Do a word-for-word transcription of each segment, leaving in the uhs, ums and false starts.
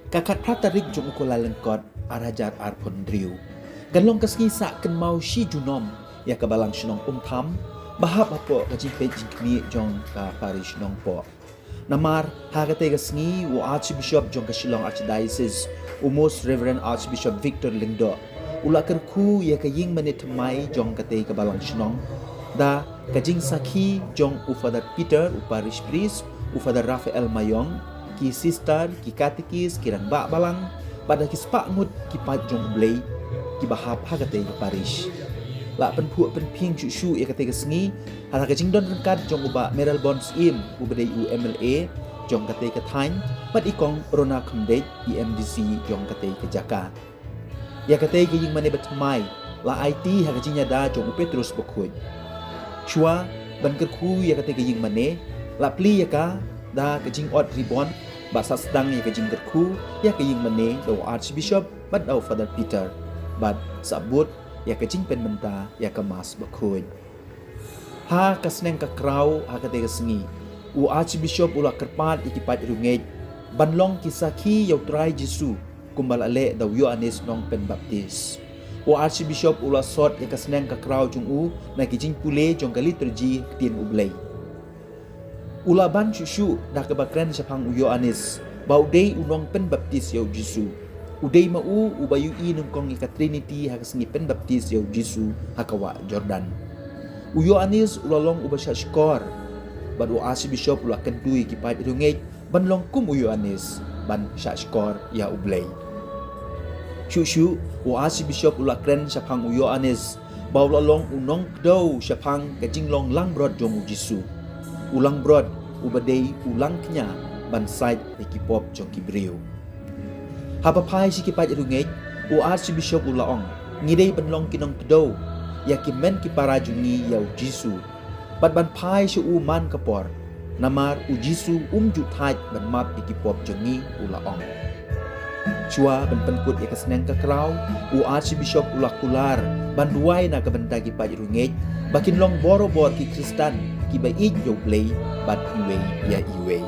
Ka khatphra tarik jong u Kyllalyngkot ar hajar arphew hynriew kan long ka sngi sah kynmaw shi junom ïa ka Balang Shnong Umtham ba hap hapoh ka jingpeit jingkhmih jong ka Parish Nongpoh. Namar ha katei ka sngi u Archbishop jong ka Shillong Archdiocese, u Most Reverend Archbishop Victor Lyngdoh, u la kyrkhu ïa ka ïingmane thymmai jong katei ka Balang Shnong da ka jingsakhi jong u Father Peter, u Parish Priest, u Father Raphael Mayong, ki sister, ki katekis, ki rangbah balang, bad da ki spah ngut ki paid jong U Blei kiba hap ha katei ka parish. La pynphuh pynphieng shuh shuh ïa katei ka sngi ha ka jingdon ryngkat jong u Bah Mayral Born Syiem uba dei u M L A jong katei ka thaiñ, bad i Kong Rona Khymdeit, i M D C jong katei ka jaka. Ïa katei ka ïingmane bathymmai la aiti ha ka jingïada jong u Petrus Bakhuid. Shuwa ban kyrkhu ïa katei ka ïingmane, la plie ïa ka da ka jingot ribon, bad sa sdang ïa ka jingkyrkhu ïa ka ïingmane da u Archbishop bad da u Father Peter, bad sa bud ïa ka jingpynmynta ïa ka Mass Bakhuid. Ha ka sneng ka kraw ha katei ka sngi, u Archbishop u la kyrpad ïa ki paid riewngeit ban long ki sakhi ïa u Trai Jisu kumba la leh da u Ïoannis Nongpynbaptis. U Archbishop u la sot ïa ka sneng ka kraw jong u na ki jingpule jong ka liturgi ktien U Blei. U la ban shuh shuh da kaba kren shaphang u Ïoannis ba u dei u nongpynbaptis ïa u Jisu. U dei ma u uba ïohi nyngkong ïa ka Trinity ha ka sngi pynbaptis ïa u Jisu ha ka wah Jordan. U Ïoannis u la long uba shahshkor, bad u Archbishop u la kyntu ïa ki paid riewngeit ban long kum u Ïoannis, ban shahshkor ïa U Blei. Shuh shuh u Archbishop u la kren shaphang u Ïoannis ba u la long u nongkdew shaphang ka jinglong langbrot jong u Jisu, u langbrot uba dei u langkñia ban sait ïa ki pop jong ki briew. Haba phai sha ki paid riewngeit, u Archbishop u la ong, ngi dei ban long ki nongkdew ïa ki hynmen ki para jong ngi ïa u Jisu, bad ban phai sha u man ka por, namar u Jisu um ju thait ban map ïa ki pop jong ngi, u la ong. Shuwa ban pynkut ïa ka sneng ka kraw, u Archbishop u la kular ban duwai na ka bynta ki paid riewngeit ba kin long borabor ki Khristan kiba ïeit ïa U Blei bad iwei ïa iwei.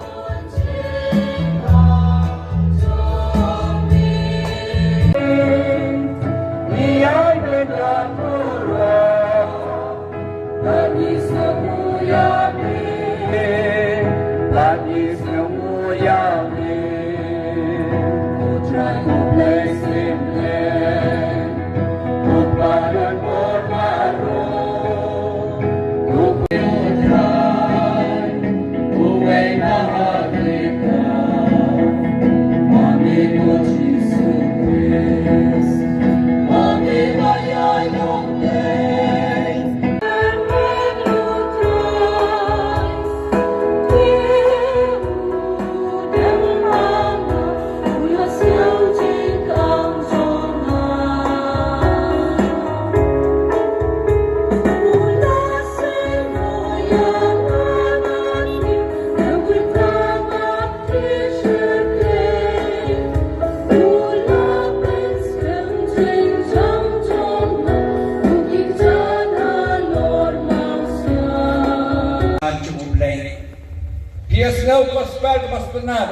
Phi ïa sngew gospel ba sngewtynnat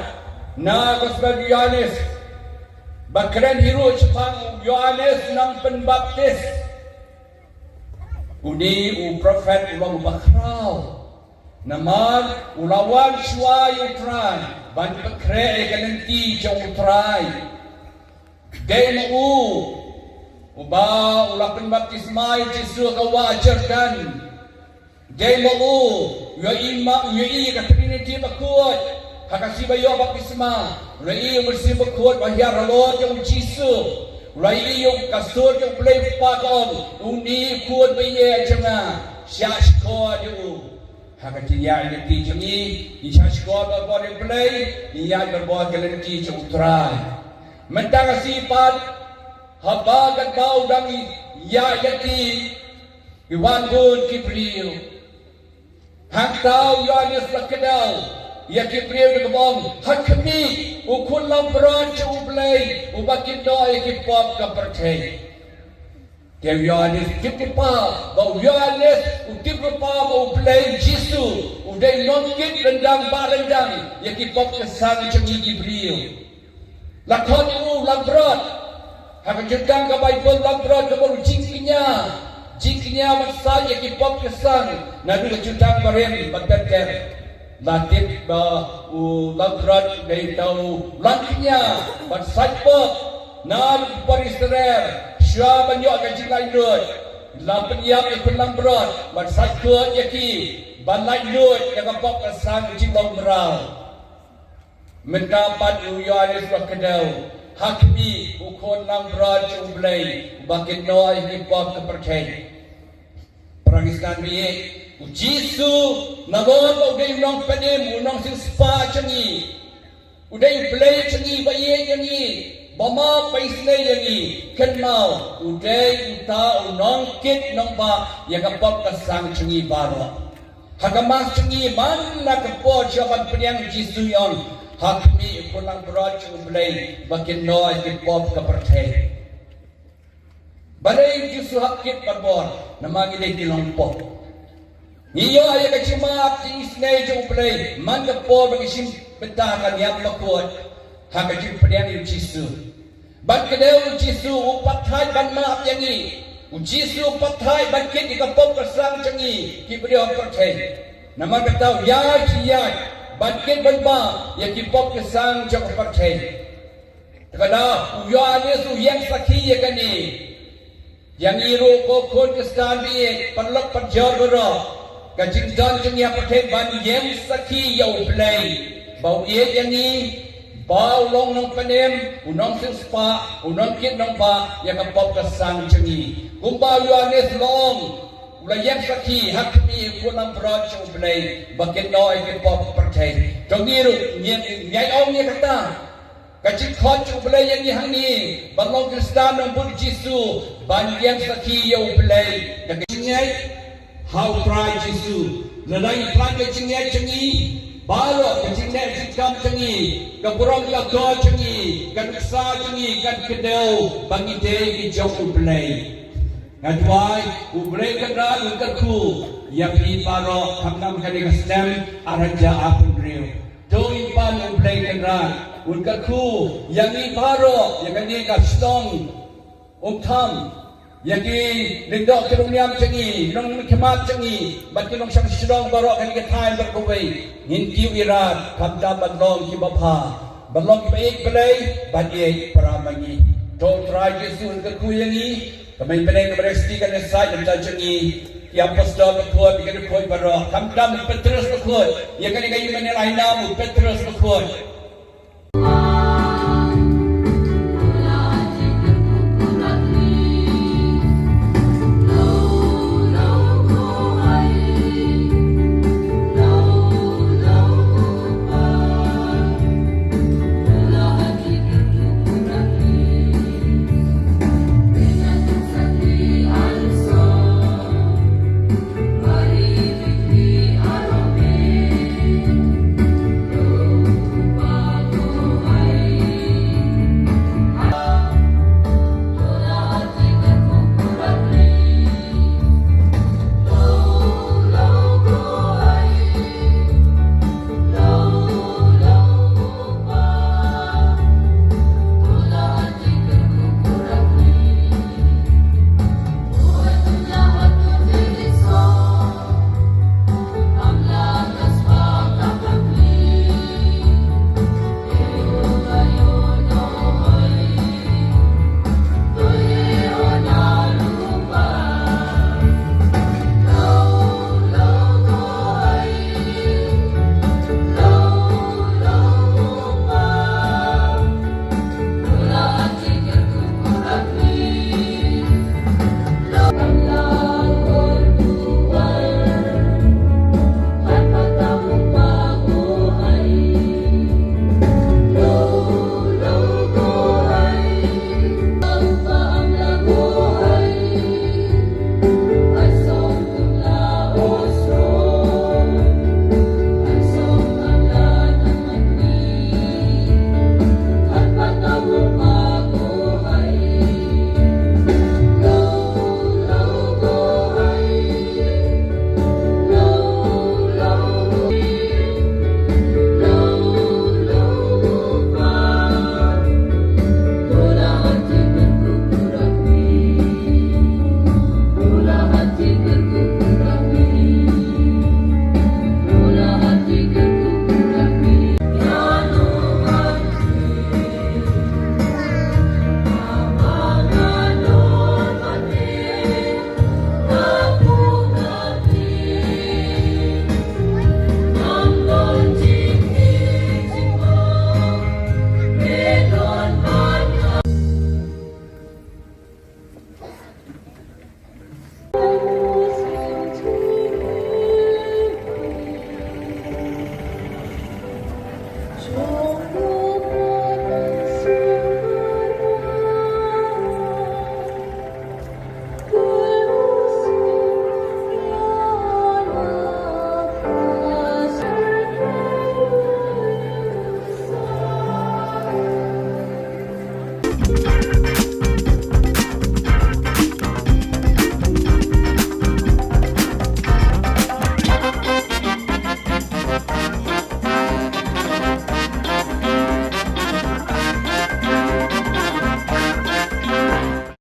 na gospel Ïoannis ba kren hi ruh shaphang Ïoannis Nongpynbaptis. Une u prophet u long uba khraw. Namar u la wan shuwa ïa u Trai ban pynkhreh ïa ka lynti jong u Trai. Dei ma u uba u la pynbaptisma ïa u Jisu ha ka wah Jordan. Dei ma u u ïohi ma u ïohi ïa ka Trinity bakhuid ha ka sngi ba ïoh baptisma. U la ïohi ïa u Mynsiem Bakhuid ba hiar halor jong u Jisu. U la ïohi ïa ka sur jong u Blei Kpa ka ong, une u khun baïeit jong nga, shahshkor ïa u. Ha ka jingïaid lynti jong ngi, ngi shahshkor barabor ïa U Blei, ngi ïaid barabor ka lynti jong U Trai. Mynta ka sngi pat, haba katba u dang ïaid lynti, ki wan bun ki briew. Hangta u Ïoannis la kdew ïa ki briew da kaba ong, ha khmih, u khun langbrot jong U Blei, uba kynnoh ïa ki pop ka pyrthei. Te u Ïoannis u tip lypa ba u Ïoannis u tip lypa ba U Blei Jisu u dei u nongkit ryndang ba ryndang ïa ki pop ki san jong ngi ki briew. La khot ïa u langbrot. Ha ka jutang ka Baibl langbrot ka bor u jingkñia. Jingkñia ban sait ïa ki pop ki sang. Naduh ka jutang barim bad benter. La tip ba u langbrot dei uta u langkñia ban sait pop. Na u por Israel shuwa ban ïoh ka jinglaitluid, la pynïap ïa u khun langbrot ban sait kut ïa ki, ban laitluid ïa ka pop ka sang ka jinglong mraw. Mynta pat u Ïoannis u la kdew ha khmih u khun langbrot jong U Blei uba kynnoh ïa ki pop ka pyrthei. Para ngi sngewthuh, u Jisu, nalor ba u dei u nongpynim, u nongsiewspah jong ngi, u dei U Blei jong ngi, ba ïeit ïa ngi, ba map, ba isynei ïa ngi, kynmaw u dei uta u nongkit nongbah ïa ka pop ka sang jong ngi baroh. Ha ka Mass jong ngi man la ka por shuwa ban pdiang u Jisu, u ong, ha khmih u khun langbrot jong U Blei ba kynnoh ïa ki pop ka pyrthei. Balei u Jisu hap kit barabor? Namar ngi dei ki nongpop. Ngi ïoh ïa ka jingmap, jingisynei jong U Blei man ka por ba ngi shim bynta ha ka niam bakhuid ha ka jingpdiang ïa u Jisu. Bad kdew u Jisu u pathait ban map ïa ngi. U Jisu u pathait ban kit ïa ka pop ka sang jong ngi ki briew ha pyrthei. Namar kata u ïaid, ïaid ban kit ban map ïa ki pop ki sang jong ka pyrthei. Te ka daw u Ïoannis u ïeng sakhi ïa kane. Ïa ngi ruh ko khun Khristan baieit, paralok parajor baroh, ka jingdon jong ngi ha pyrthei ban ïeng sakhi ïa U Blei ba u ïeit ïa ngi, ba u long nongpynim, u nongsiewspah, u nongkit nongbah ïa ka pop ka sang jong ngi. Kumba u Ïoannis u la ong, u la ïeng sakhi ha khmih u khun langbrot jong U Blei ba kynnoh ïa ki pop pyrthei. To ngi ruh ngin ïai ong ïa kata. Ka jingkhot jong U Blei ïa ngi hangne ban long Khristan nongbud Jisu, ban ïeng sakhi ïa U Blei da ka jingngeit ha U Trai Jisu. Lada ngi pynlait ka jingngeit jong ngi baroh, ka jingneh jingkam jong ngi, ka burom ka kor jong ngi, ka nuksa jong ngi kan kdew ba ngi dei ki jong U Blei. Nga duwai U Blei Kynrad un kyrkhu ïa phi baroh khamtam kane ka snem ar hajar arphew hynriew. To ngin pan U Blei Kynrad un kyrkhu ïa ngi baroh, ïa kane ka shnong Umtham, ïa ki lyngdoh ki nongniam jong ngi, nongmihkhmat jong ngi bad ki nongshong shnong baroh kane ka thaiñ bad kawei. Ngin kiew Iran khamtam ban long kiba bha, ban long kiba ïeit Blei bad ïeit para ma ngi. To U Trai Jisu un kyrkhu ïa ngi. Ka Mei Blei kaba riewstad kan ïasaid lem bad jong ngi. Ki apostol bakhuid, ki dkhot baroh, khamtam u Petrus bakhuid, ïa kane ka ïing mane la ïa nam u Petrus bakhuid.